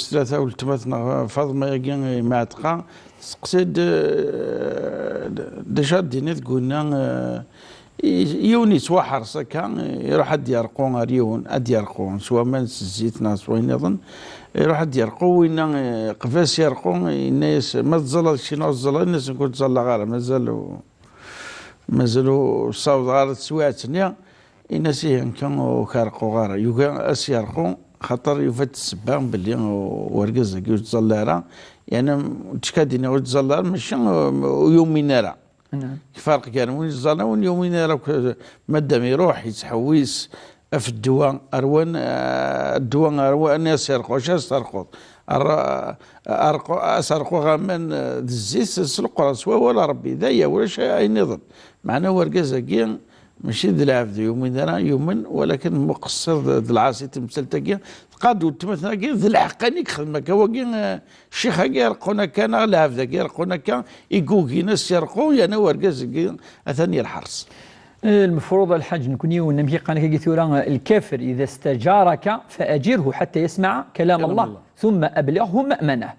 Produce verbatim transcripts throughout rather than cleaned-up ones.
s tlata weltma-tneɣ Faḍma-agi i Mɛetqa, testeqsi-d, eh, d acu ad d-tiniḍ deg winna, eh, i-, yiwen yettwaḥres akka, iruḥ ad d-yerqu ar yiwen, ad d-yerqu s waman, s zzit neɣ s wayen nniḍen, iruḥ ad d-yerqu, winna, eh, qbel ad s-yerqu, yenna-yas: "Ma tẓalleḍ kečč neɣ ur tẓalleḍ?" Yenna-yas: "Nekk ur ttẓallaɣ ara, mazal ur, mazal ur ssawḍeɣ ara teswiɛt-nni." Ini-as: "Ihi, nekk ur k-reqquɣ ara." Yugi ad s-yerqu, xaṭer yufa-d ssebba belli urgaz-agi ur yettẓalla ara. Yeɛni, d-, ad d-iniɣ ur yettẓalla ara, mačči ur yumin ara. Naɛam. Iferq gar win yettẓallan, win yumin ara akk, madam iruḥ, yettḥewwis, af ddwa, rwan, eh, ddwa, rwan, ad s-yerqu, acu ad s-terquḍ? Ar-, arqu-, ad s-rquɣ aman, eh, d zzit s Leqran, s wawal n Rebbi, d aya, ulac ayen nniḍen. Meɛna urgaz-agi, mačči d lɛebd yumin ara, yumen, walakin muqessir d, d lɛasi temsalt-agi. Tqad weltma-tneɣ-agi, d lḥeqq-nni i yexdem akka. Wagi, eh, ccix-agi ireqqun akka, neɣ lɛebd-agi ireqqun akka, i yugin ad s-yerqu, yerna urgaz-agi atan yelḥers. Eh, lmefruḍ, a Lḥaǧ, nekni unamek iqqan akka tura, eh, الكافر إذا استجارك فأجره حتى يسمع كلام الله ثم أبلغه مأمنه.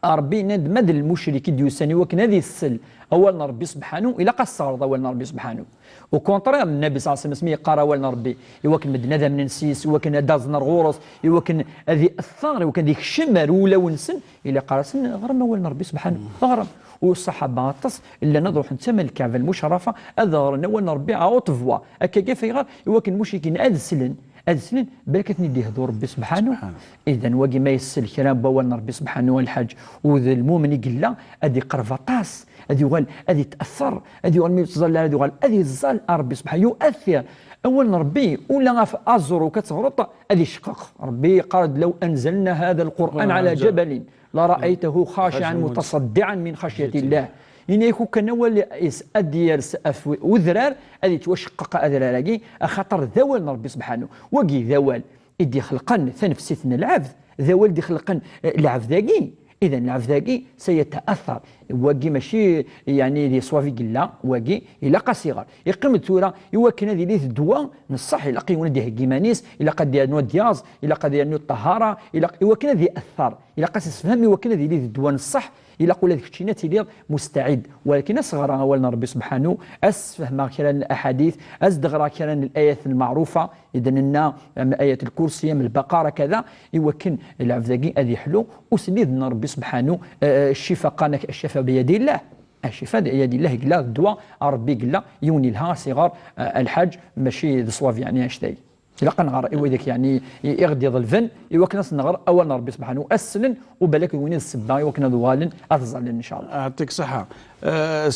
Ṛebbi yenna-d ma d lmucrik i d-yusan i wakken ad issel awal n Ṛebbi sebḥanu, ilaq ad tesseɣreḍ awal n Ṛebbi sebḥanu. Au contraire, Nnabi ṣalla Llahu ɛalayhi wa sallam asmi yeqqar awal n Ṛebbi, i wakken medden ad amnen s-yes, i wakken ad d-aẓen ar ɣur-s, i wakken ad iɛeṭṭer, i wakken ad ikcem ar wulawen-nsen, ilaq ara sen ɣrem awal n Ṛebbi sebḥanu. Ɣrem. U ṣṣaḥaba aṭas llan ad ruḥen tama n Lkaɛba Lmucerrafa ad ɣren awal n Ṛebbi à haute voix. Akka kan, ayɣer? I wakken lmucrikin ad slen, ad slen, balak ad ten-id-ihdu Ṛebbi sebḥanu. Idan, wagi ma yessel kra n wawal n Ṛebbi sebḥanu, a Lḥaǧ, u d lmumen i yella, ad iqerreb aṭas, ad yuɣal ad yetɛeṭṭer, ad yuɣal mi yettẓalla, ad yuɣal ad yeẓẓal ar Ṛebbi sebḥanu, yu'athir. Awal n Ṛebbi, ula ɣef aẓru kan teɣreḍ, ad iceqqeq. Ṛebbi yeqqar-d: "لو أنزلنا هذا القرآن على جبل لرأيته خاشعا متصدعا من خشية الله." Ini-ak, ukan awal-is ad d-yers ɣef udrar, ad yettwaceqqeq adrar-agi, axaṭer d awal n Ṛebbi sebḥanu. Wagi d awal i d-ixelqen tanefsit n lɛebd, d awal i d-ixelqen, eh, lɛebd-agi. Idan, lɛebd-agi سيتأثر. Wagi mačči, yeɛni, di ṣṣwab i yella, wagi ilaq ad s-iɣer. Iqqim-d tura, i wakken ad yili d ddwa n ṣṣeḥ, ilaq yiwen ad d-iheggi iman-is, ilaq ad yernu ad d-yaẓ, ilaq ad yernu ṭṭahara, ilaq, i wakken ad iɛeṭṭer. Ilaq ad s-issefhem i wakken ad yili d ddwa n ṣṣeḥ, ilaq ula d keččini ad tiliḍ mustaɛid. Walakin ad s-ɣreɣ awal n Ṛebbi sebḥanu, ad s-sfehmeɣ kra n laḥadit, ad s-d-ɣreɣ kra n layat lmeɛrufa, i d-nenna, am ayat lkursi, am lbaqara, kada, i wakken lɛebd-agi ad iḥlu uslid n Ṛebbi sebḥanu, eh, eh, ccifa, qqaren-ak ccifa biyadillah. Ah, ccifa biyadillah, yella ddwa n Ṛebbi, yella yiwen yelha, a s-iɣer, eh, a Lḥaǧ, mačči d ṣṣwab, yeɛni, annect-agi. Ilaq ad nɣer i widak, yeɛni, i, i ɣ-d-iḍelben, i wakken ad s-nɣer awal n Ṛebbi sebḥanu, ad slen, u balak d win i d ssebba i wakken ad uɣalen ad ẓallen, ncallah. Yeɛṭik ṣṣeḥḥa. Eh,